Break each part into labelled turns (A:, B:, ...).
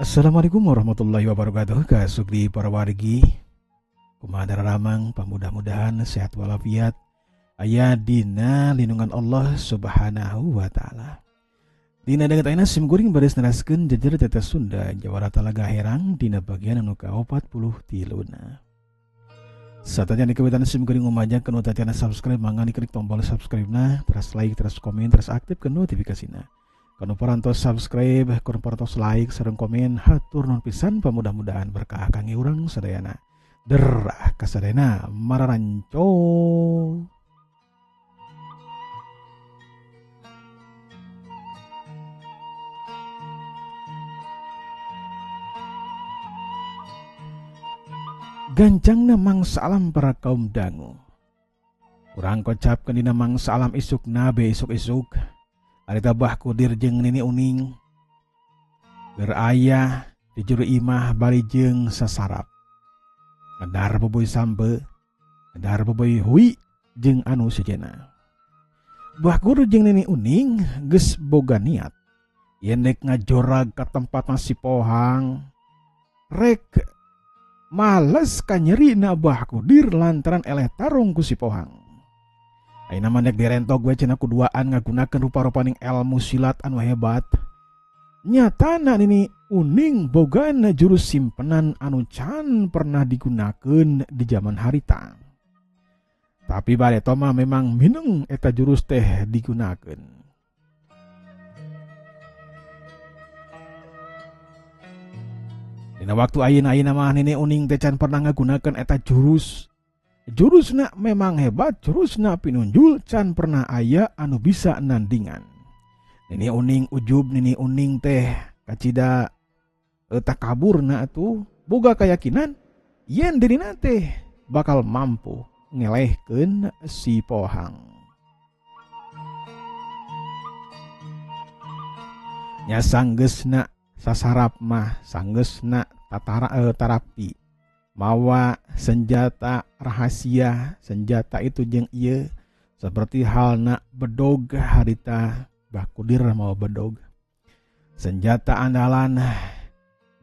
A: Assalamualaikum warahmatullahi wabarakatuh. Kasukri para wargi, kumaha daramang, pamudah-mudahan sehat walafiat, aya dina lindungan Allah Subhanahu wa taala. Dina danget ayeuna sim kuring baris neraskeun jejer tetes Sunda Jawara Talaga Herang dina bagian anu ka-43. Satanya di kebetulan sim kuring ngumajakeun nu tatiana subscribe mangga diklik tombol subscribe-na, terus like, terus komen, terus aktifkeun notifikasina. Kanu parantos subscribe, kanu parantos like, sareng komen, hatur nuhun pisan, pamudah-mudahan berkah kangge urang sadayana. Derah kasadayana mararanco. Gancangna mangsa alam para kaum dangu. Urang kocapkeun dina mangsa alam isuk nabe isuk-isuk. Harita Bah Kudir jeung Nini Uning keur aya di jero imah bari jeung sasarap. Ngadar boboy sampe, ngadar boboy hui jeung anu sejenna. Bah Kudir jeung Nini Uning geus boga niat yen rek ngajorag ka tempatna si Pohang. Rek males ka nyerina Bah Kudir lantaran eleh tarung ku si Pohang. Ayeuna mah dek direntok we cenah kuduaan ngagunakeun rupa-rupaning ilmu silat anu hebat. Nyatana Nini Uning bogana jurus simpenan anu can pernah digunakeun di zaman harita. Tapi bareto mah memang mineng eta jurus teh digunakeun. Dina waktu ayeuna-ayeuna mah Nini Uning teh can pernah ngagunakeun eta jurus. Jurusna memang hebat, jurusna pinunjul, can pernah aya anu bisa nandingan. Nini Uning ujub, Nini Uning teh kacida takaburna atuh boga keyakinan yen dirina teh bakal mampu ngelehkeun si Pohang. Nya sanggeusna sasarap mah sanggeusna tatara tarapi. Mawa senjata rahasia, senjata itu jeung ieu seperti halna bedog harita Bah Kudir mawa bedog. Senjata andalan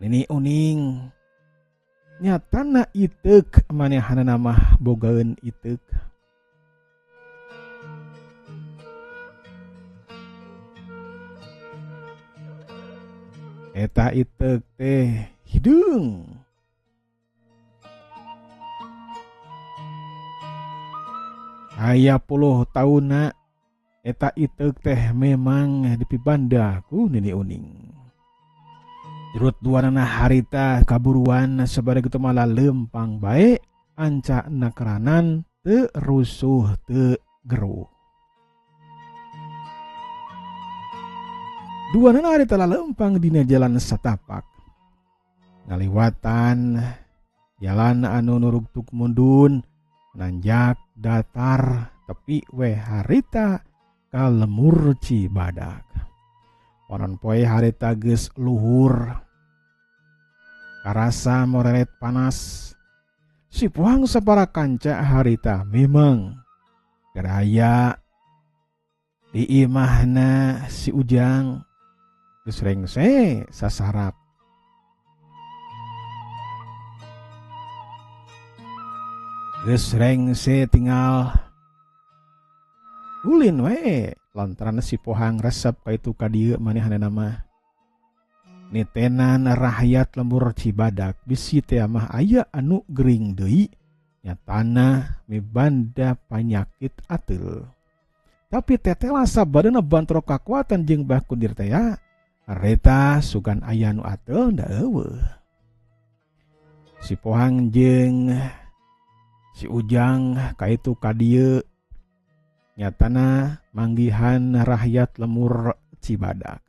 A: Nini Uning nyatana iteuk manehanana mah bogaeun iteuk. Eta iteuk teh hideung. Aya puluh tauna eta iteuk teh memang dipibanda ku Nini Uning. Jerut duanana harita kaburuan sabari kitu malah lempang bae anca nakeranan teu rusuh teu geruh. Duanana harita lalempang dina jalan satapak. Ngaliwatan jalan anu nurugtuk mundun nanjak datar tepi we harita ka lemur Cibadak. Panon poe harita geus luhur, karasa moreret panas. Si Pohang sapara kanca harita memang geraya di imahna si Ujang geus rengse sasarap. Geus rengse tinggal ulin we lantaran si Pohang resep ka itu ka dieu manehanna mah. Nitenan rakyat lembur Cibadak bisi teh mah aya anu gering deui nyatana mibanda panyakit ateul. Tapi tetela sabadana bantrok kakuatan jeung Bah Kudir teh ya harita sugan aya nu ateul da eueuh. Si Pohang jeung si Ujang kaitu ka dieu nyatana manggihan rakyat lemur Cibadak.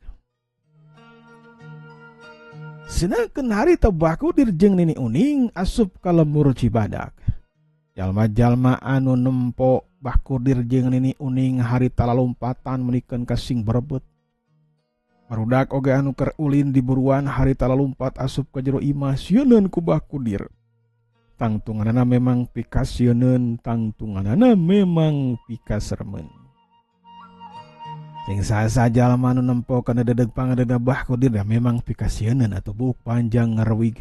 A: Sedangkeun harita Bah Kudir jeung Nini Uning asup ka lemur Cibadak. Jalma-jalma anu nempo Bah Kudir jeung Nini Uning harita lalompatan meunikeun ka sing berebut. Barudak oge anu keur ulin di buruan harita lalumpat asup ka jero imah sieuneun ku Bah Kudir. Tangtunganana memang pikasieun, tangtunganana memang pikasermen. Sing sasa jalma nu nempo kana dedeg pangadegna Bah Kudir da memang pikasieuneun atuh buuk panjang ngarewig.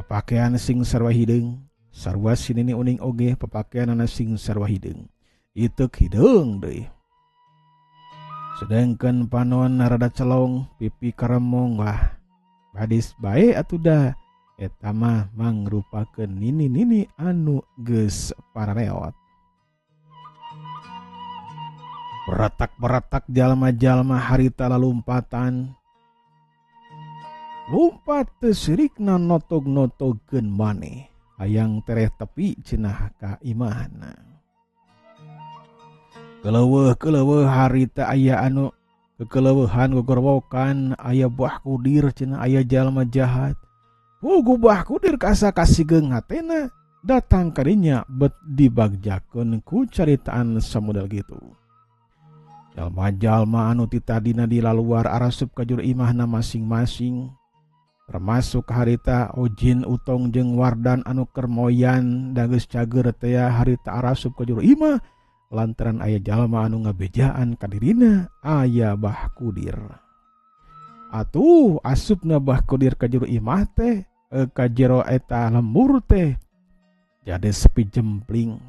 A: Papakean sing sarua hideung, sarua si Nini Uning oge papakeanana sing sarua hideung. Iteuk hideung deui. Sedangkan panon rada celong, pipi karemong, wah badis bae atuh da. Eta mah mangrupakeun nini-nini anu geus parareot. Beratak-beratak jalma-jalma harita lalumpatan. Lumpat teu sirikna notog-notogkeun maneh. Hayang tereh tepi cenah ka imahna. Keleuweuh-keleuweuh harita aya anu kekeleuweuhan gogorwokan, aya Bah Kudir cenah aya jalma jahat. Puguh Bah Kudir kasa kasigeung hatena datang kadinya bet dibagjakeun ku caritaan samodel kitu. Jalma-jalma anu ti tadina di laluar arasup ka jero imahna masing-masing, termasuk harita Ojin Utong jeung Wardan anu keur moyan da geus cager teh harita arasup ka jero imah lantaran aya jalma anu ngabejaan ka dirina aya Bah Kudir. Atuh asupna Bah Kudir ka jero imah teh ka jero eta lembur teh jadi sepi jempling.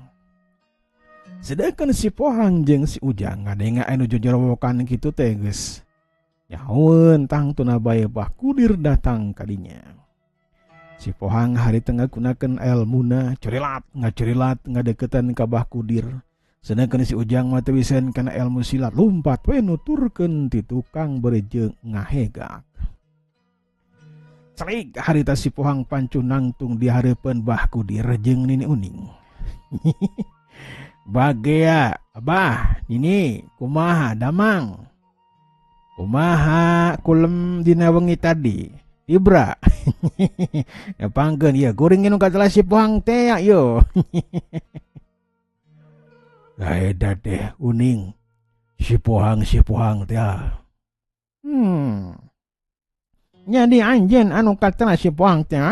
A: Sedangkan si Pohang jeung si Ujang ngadenga anu jojorowokan kitu teh geus nyahoeun tangtuna bae Bah Kudir datang kadinya. Si Pohang harita ngagunakeun elmuna curilat ngacurilat ngadeukeutan ka Bah Kudir. Sedangkan si Ujang mah teu wisen kana elmu silat lumpat we nuturkeun ti tukang bari jeung ngahegak. Celik harita si Pohang pancuh nangtung di hareupeun Bah Kudir jeung Nini Uning. Bagea, Abah, Nini, kumaha damang? Kumaha kulem dina wengi tadi? Ibra. Ya pangkeun ieu guring nu katelah si Pohang teh yo. Gaeda teh Uning. Si Pohang teh. Jadi anjeun anu katelah si Pohang teh.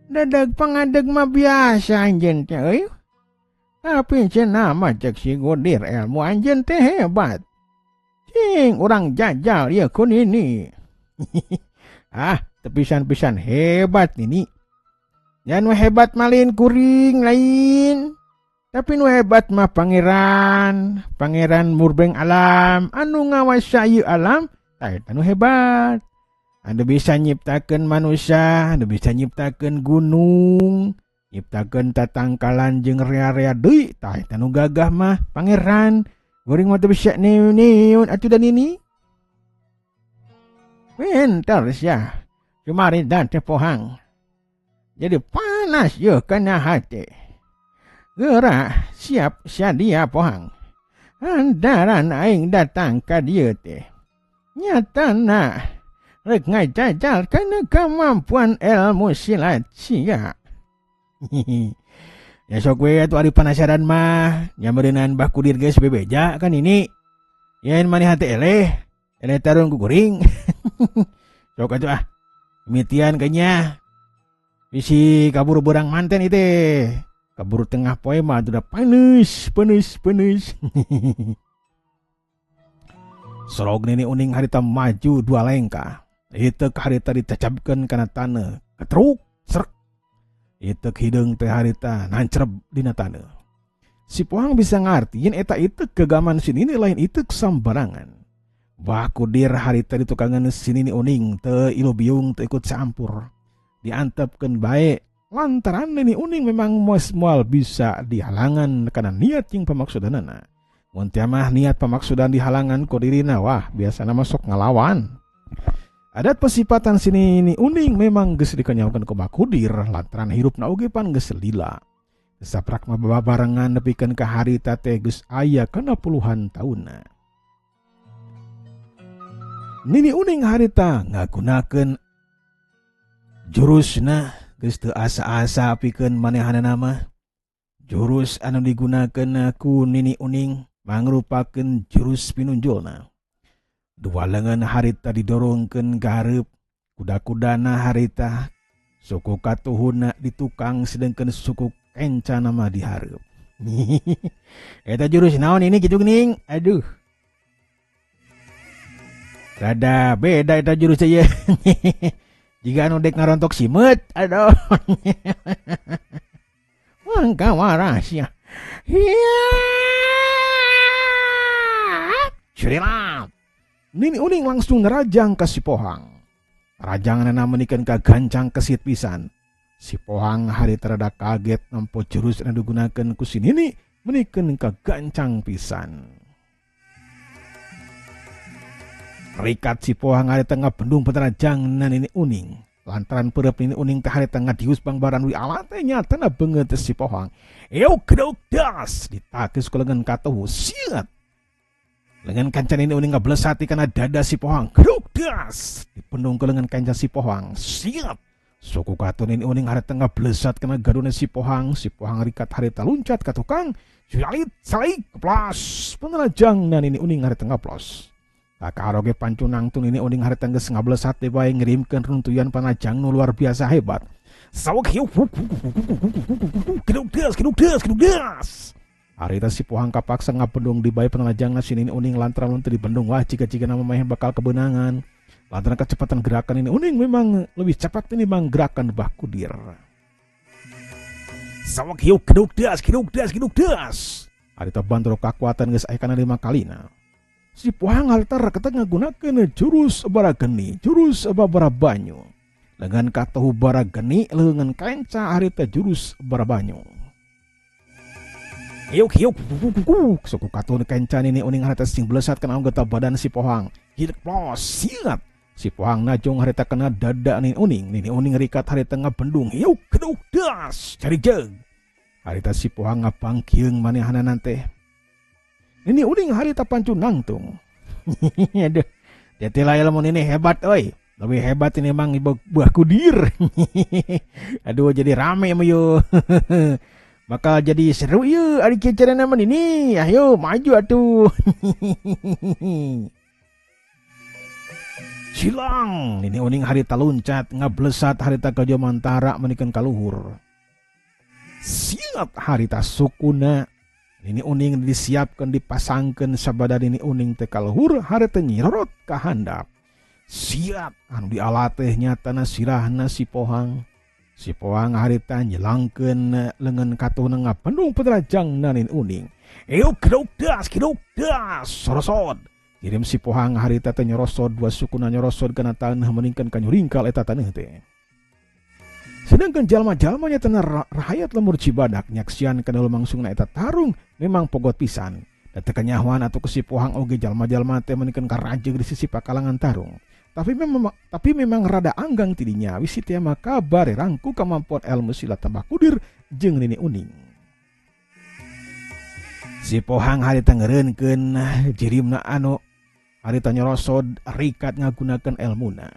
A: Dedeg pangadeg mah biasa anjeun teh euy. Tapi cenah mah cek si Godir ilmu anjeun teh hebat. Cing urang jajal ieu ku Nini. Ah, tepisan-pisan hebat Nini. Ya nu hebat malin kuring lain. Tapi nu hebat mah pangeran, pangeran murbeng alam, anu ngawasa ieu alam, tah eta nu hebat. Anu bisa nyiptakeun manusia, anu bisa nyiptakeun gunung, nyiptakeun tatangkalan jeung rea-rea deui, tah eta nu gagah mah pangeran. Goreng mah teu bisa niun atuh da Nini. Pinter sia. Cumari dan teh Pohang. Jadi panas ye kana hate. Geura siap sadia Pohang. Andaran aing datang ka dieu teh. Nyatana rek ngajajal kana kemampuan ilmu silat sia. Ya sok we atuh ari penasaran mah, nya meureunnan Bah Kudir geus bebeja kan ini. Yen maneh hate eleh, eleh tarung ku kuring. Sok atuh ah. Mitian kayaknya. Bisi kabur berang manten itu. Kabur tengah poe mah udah panas, panas, panas. Sorog Nini Uning harita maju dua lengkah. Itu harita ditecapkeun kana taneuh. Ketruk, serk. Itu hideung teh harita nancreb dina taneuh. Si Pohang bisa ngartiin eta itu kegaman si Nini lain itu sambarangan. Bah Kudir harita ditukangan si Nini Uning teu ilu biung teu ikut campur. Diantepkeun bae lantaran Nini Uning memang moal bisa dihalangan karena niat jeung pamaksudanana. Mun teu mah niat pamaksudan dihalangan ku dirina, wah biasana mah sok ngalawan. Adat pesipatan si Nini Uning memang geus dikanyahokeun ku Bah Kudir lantaran hirupna oge pan geus lila. Saprak mah babarengan nepikeun ka harita teh geus aya kana puluhan taunna. Nini Uning harita ngagunakeun jurusna geus teu asa-asa pikeun manehanana mah. Jurus anu digunakeun ku Nini Uning mangrupakeun jurus pinunjulna. Dua lengan harita didorongkeun ka hareup, kuda-kudana harita suku katuhuna di tukang sedangkan suku kencana mah di hareup. Eta jurus naon ini gitu geuning. Aduh. Rada beda eta jurus teh ye. Jiga anu dek ngarontok simeut. Aduh. Mangka waras ya. Curilam. Nini Uning langsung nerajang ke si Pohang. Rajanganna menikeun ka gancang kesit pisan. Si Pohang hari terada kaget nempo jurus anu digunakeun ku si Nini menikeun ka gancang pisan. Rikat si Pohang hari tengah bendung penerajangna Nini Uning. Lantaran perep Nini Uning teh hari tengah dius bangbaran wi alat teh nyatana beungeut si Pohang. Euk keduk das ditakis ku lengan katuhu siat. Lengan kanca Nini Uning ngablesati kana dada si Pohang. Keduk das dipendung ke lengan kanca si Pohang. Siap. Suku katu Nini Uning hari tengah blesat kena gaduna si Pohang. Si Pohang rikat harita luncat ka tukang. Sulit salik keplas. Penerajangna Nini Uning hari tengah plos. Kakaroge pancunang tu Nini Uning hari tengah geus ngablesat deui bae ngirimkeun runtuyan panajang nu luar biasa hebat. Sawek hiu keduk das keduk das keduk das. Harita si Pohang kapaksa ngabendung di bae penelajangna si Nini Uning lantaran teu dibendung wah jiga-jiga nama mah bakal kebenangan. Lantaran kecepatan gerakan Nini Uning memang lebih cepat tinimbang gerakan Bah Kudir. Sawak hiu keduk das keduk das keduk das. Harita bandro kakuatan geus aya kana 5 kalina. Si Pohang harita reketa ngagunakeun jurus bara geni, jurus bara banyu. Lengan katuhu bara geni, leungeun kenca harita jurus bara banyu. Hiuk hiuk suku katun kenca Nini Uning harita sing blesat kana anggota badan si Pohang. Hidup plos siat. Si Pohang najong harita kena dada Nini Uning. Nini Uning rikat harita ngabendung. Hiuk keduk das cari jeung. Harita si Pohang ngabangkieung manehanana teh. Nini Uning harita pancu nangtung. Aduh, teteh lah ilmu nini hebat oi. Lebih hebat ini emang Buah Kudir. Aduh jadi rame emang yo. Bakal jadi seru yuk ari kieu nama ini. Ayo maju atuh. Silang Nini Uning harita luncat ngablesat harita ka Jomantara menikeun ka luhur. Siap harita sukuna Nini Uning disiapkeun dipasangkeun sabada Nini Uning teh ka luhur harita nyirorot ka handap. Siap anu dialateh nyatana sirahna si Pohang. Si Pohang harita nyelangkeun leungeun katuhna ngabendung penerajangna Nini Uning. Euk keduk das keduk das sorosod. Kirim si Pohang harita teh nyorosod dua sukuna nyorosod kana taneuh meningkeun ka nyuringkal eta taneuh teh. Sedangkan jalma-jalma nya tanah rahayat lemur Cibadak nyaksian kana lumangsungna eta tarung memang pogot pisan. Da teu kanyahoan atuh ku si Pohang oge jalma-jalma teh meningkeun ka rajeug di sisi pakalangan tarung. Tapi memang rada anggang tidinya wisi teh mah kabar rangku kemampuan ilmu silat Tambah Kudir jeung Nini Uning. Si Pohang harita ngeureunkeun jirimna anu harita nyorosod rikat ngagunakeun elmuna.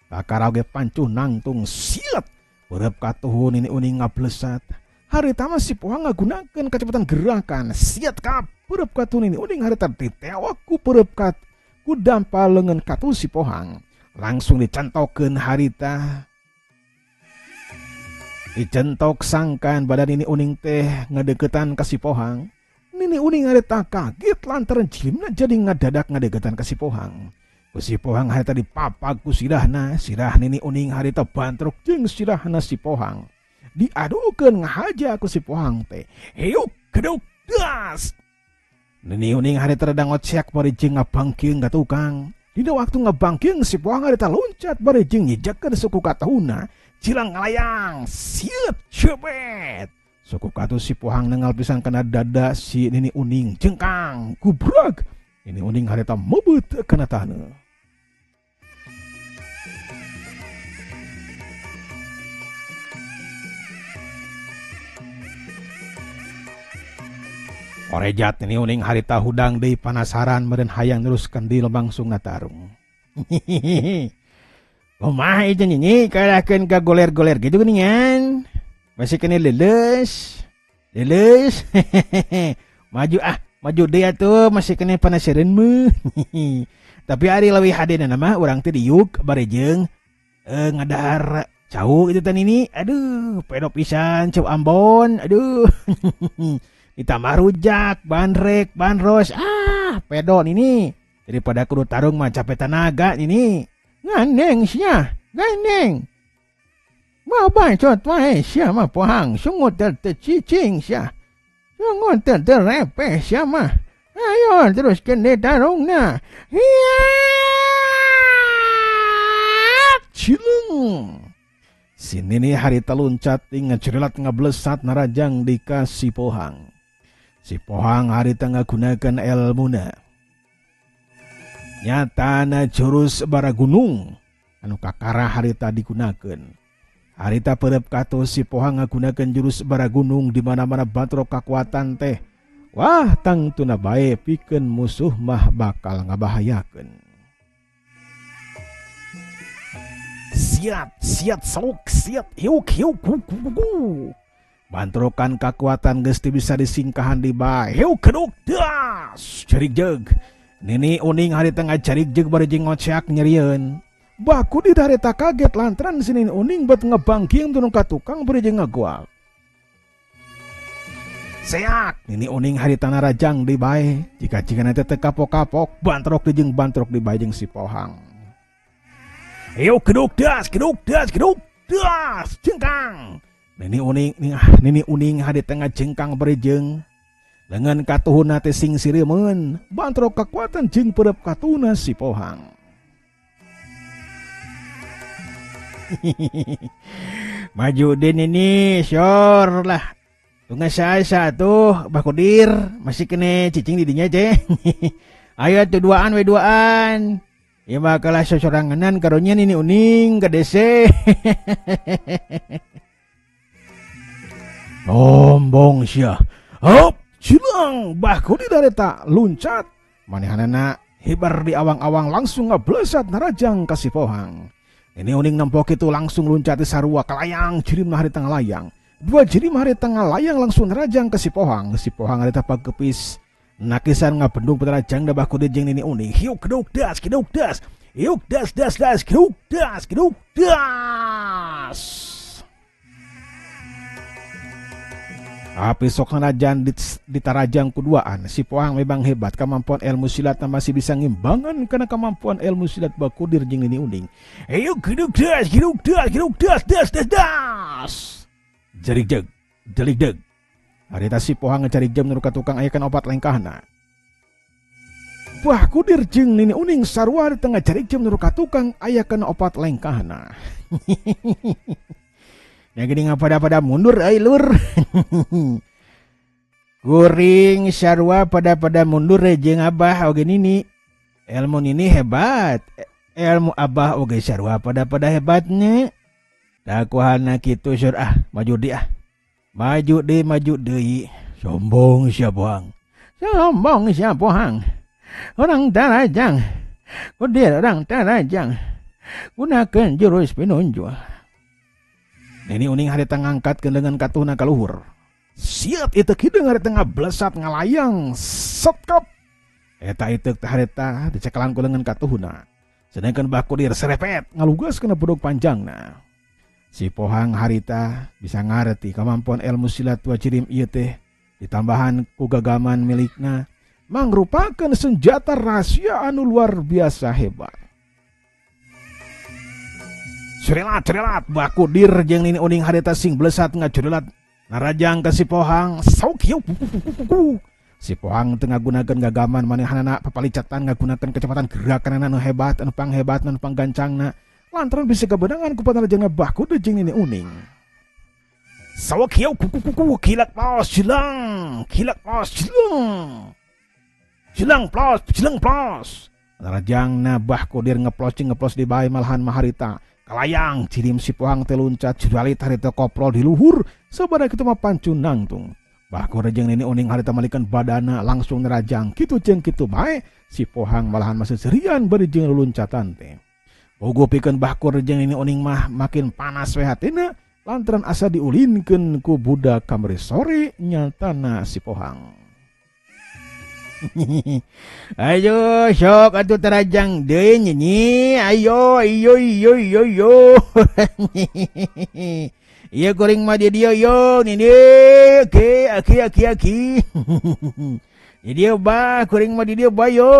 A: Kakara oge pancuh nangtung silat beureub katuhu Nini Uning ngablesat. Harita mah si Pohang ngagunakeun kecepatan gerakan siat ka beureub katuhu Nini Uning harita ditewak ku beureub kat ku dampal leungeun katuhu si Pohang. Langsung dicentokeun harita. Dicentok sangkan badan Nini Uning teh ngadeukeutan ka si Pohang. Nini Uning harita kaget lantaran jilimna jadi ngadadak ngadeukeutan ka si Pohang. Ku si Pohang harita dipapag ku sirahna, sirah Nini Uning harita bantrok jeung sirahna si Pohang. Diadukeun ngahaja ku si Pohang teh. Hiuk keduk das. Nini Uning harita rada ngocek bari jeung ngabangkeung ka tukang. Dina waktu ngabangkeung si Pohang harita loncat bari jeung nyejekeun suku katuhuna, cilang ngalayang, sieut cebet. Suku katuh si Pohang nengal pisan kana dada si Nini Uning, jengkang, gubrag. Nini Uning harita mebeut kana taneuh. Orejat Nini Uning harita hudang deui panasaran meureun hayang neruskeun deui lumangsungna tarung. Kumaha ieu nyi kalahkeun ka goler-goler kitu geuningan. Masih kena leuleus. Leuleus. Maju ah, maju deui atuh masih kena panasaran meuh. Tapi ari leuwih hadena mah urang teh diuk bari jeung ngadahar cau kitu teh nini. Aduh, pedo pisan cau Ambon. Aduh. Ditambah rujak, bandrek, bandros, ah pedo nini. Daripada kudu tarung mah capek tenaga nini. Gandeng sia, gandeng. Mau bacot wae sia mah Pohang, sungut tercicing sia. Sungut terrepeh sia mah. Ayo teruskeun deui tarungna. Hiat! Cilung. Si Nini harita luncat ngacurilat ngablesat narajang di ka si Pohang. Si Pohang harita ngagunakeun elmuna. Nyatana jurus bara gunung anu kakara harita digunakeun. Harita perep katuh si Pohang ngagunakeun jurus bara gunung di mana-mana batrok kakuatan teh. Wah, tangtuna bae pikeun musuh mah bakal ngabahayakeun. Siat, siat sok, siat hiuk hiuk huk huk huk. Bantrokan kakuatan geus teu bisa disingkahan di bae. Hiuk keduk das, cerik jeug. Nini Uning harita ngacarik jeug bari jeung ngoceak nyerieun. Baku di harita kaget lantaran si Nini Uning bet ngebangking turun ka tukang bari jeung ngagoal. Seak, Nini Uning harita narajang di bae. Jika-jika nanti teu kapok-kapok, bantrok di jeung bantrok di bae jeung si Pohang. Ayo keduk das, keduk das, keduk das, jengkang. Nini Uning, Nini Uning harita ngajengkang bari jeung lengan katuhuna teh sing sireumeun, bantrok kakuatan jeung perep katuhuna si Pohang. Maju den ini, syor lah. Tunggu saya tuh, Bah Kudir masih kene cicing di dinya ceh. Ayo tuh duaan we duaan. Ya bakal sosoranganan karunya Nini Uning ke DC. Sombong sia. Hop, cilang Bah Kudir harita luncat. Manehanana hibar di awang-awang langsung ngablesat narajang ka si Pohang. Nini Uning nempok itu langsung luncat di sarua kelayang jirim harita ngalayang. Dua jirim harita ngalayang langsung nerajang ke si Pohang. Si Pohang harita pagepis nakisan ngabendung penerajang da Bah Kudir jeung Nini Uning. Hiuk keduk das keduk das. Hiuk das das das keduk das keduk das. Tapi sok narajan ditarajang kuduaan. Si Pohang memang hebat, kemampuan ilmu silatna masih bisa ngimbangan karena kemampuan ilmu silat Bah Kudir jeung Nini Uning. Hiuk keduk das keduk das keduk das das das das. Jarik jeg, jalik deg. Harita si Pohang ngecari jam nuru ka tukang aya kan opat lengkahna. Bah Kudir jeung Nini Uning sarua di tengah jarik jam nuru ka tukang aya kan opat lengkahna. Ya gini ngapada-pada mundur ai lur. Kuring sarua pada-pada mundur jeung abah oge nini. Ilmu nini hebat. Ilmu abah oge sarua pada-pada hebatnya. Dakuhana kitu sur ah, maju di ah. Maju deui, maju deui. Sombong sia Pohang. Sombong sia Pohang. Orang tarajang. Kudir orang tarajang. Gunakeun jurus pinunjul. Nini Uning harita ngangkatkeun lengan katuhna ka luhur. Siap itu hideung harita ngablesat ngalayang. Setkop. Eta itu teh harita dicekalan ku lengan katuhna. Sedangkan Bah Kudir serepet ngalugas kana buduk panjangna. Si Pohang harita bisa ngareti kemampuan ilmu silat tua cirim ieu teh ditambahan ku gagaman milikna mangrupakeun senjata rahasia anu luar biasa hebat. Curilat curilat Bah Kudir jeung Nini Uning harita sing blesat ngacurilat narajang ka si Pohang. Sauk hiu. Si Pohang teu ngagunakeun gagaman manehanana papalicatan ngagunakeun kecepatan gerakanana anu hebat anu panghebat anu panggancangna. Lantaran bisa kebenangan ku panarajangna Bah Kudir jeung Nini Uning. Sawak hiu kuku kilak plos jelang, kilak plos jelang. Jelang plos, jelang plos. Panarajangna Bah Kudir ngeplos jeung ngeplos di bae malahan maharita. Kalayang cirim si Pohang teh luncat juralit harita koprol di luhur sabada kitu mah pancun nangtung. Bah Kudir jeung Nini Uning harita malikeun badana langsung nerajang kitu jeung kitu bae si Pohang malahan masih serian bari jeung luncatan teh. Bogo pikeun Bah Kudir jeung Nini Uning mah makin panas we hatina lantaran asa diulinkeun ku budak kamari sore nyatana si Pohang. Ayo sok atuh tarajang deui nyi. Ayo ayo yo yo yo. Ieu kuring mah di dieu yo nini. Oke aki aki aki. Di dieu bah kuring mah di dieu bah yo.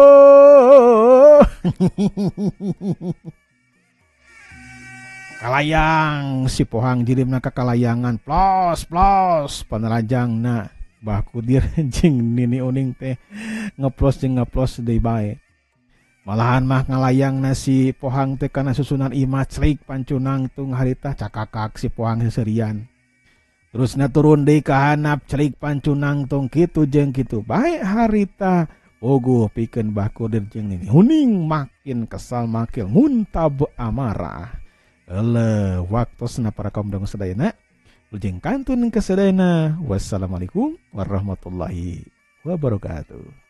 A: Kalayang si Pohang jirimna ka kalayangan plos plos panerajangna Bah Kudir jeung Nini Uning teh ngeplos jeung ngeplos deui bae. Malahan mah ngalayangna si Pohang teh kana susunan imah celik pancunang tung harita cakakak si Pohang seserian. Terusna turun deui ka handap celik pancunang tung kitu jeung kitu bae harita. Puguh pikeun Bah Kudir jeung Nini Uning makin kesal makin muntab amarah. Eleh waktosna para kaum dangu sadayana. Lujeng kantun kasadayana. Wassalamualaikum warahmatullahi wabarakatuh.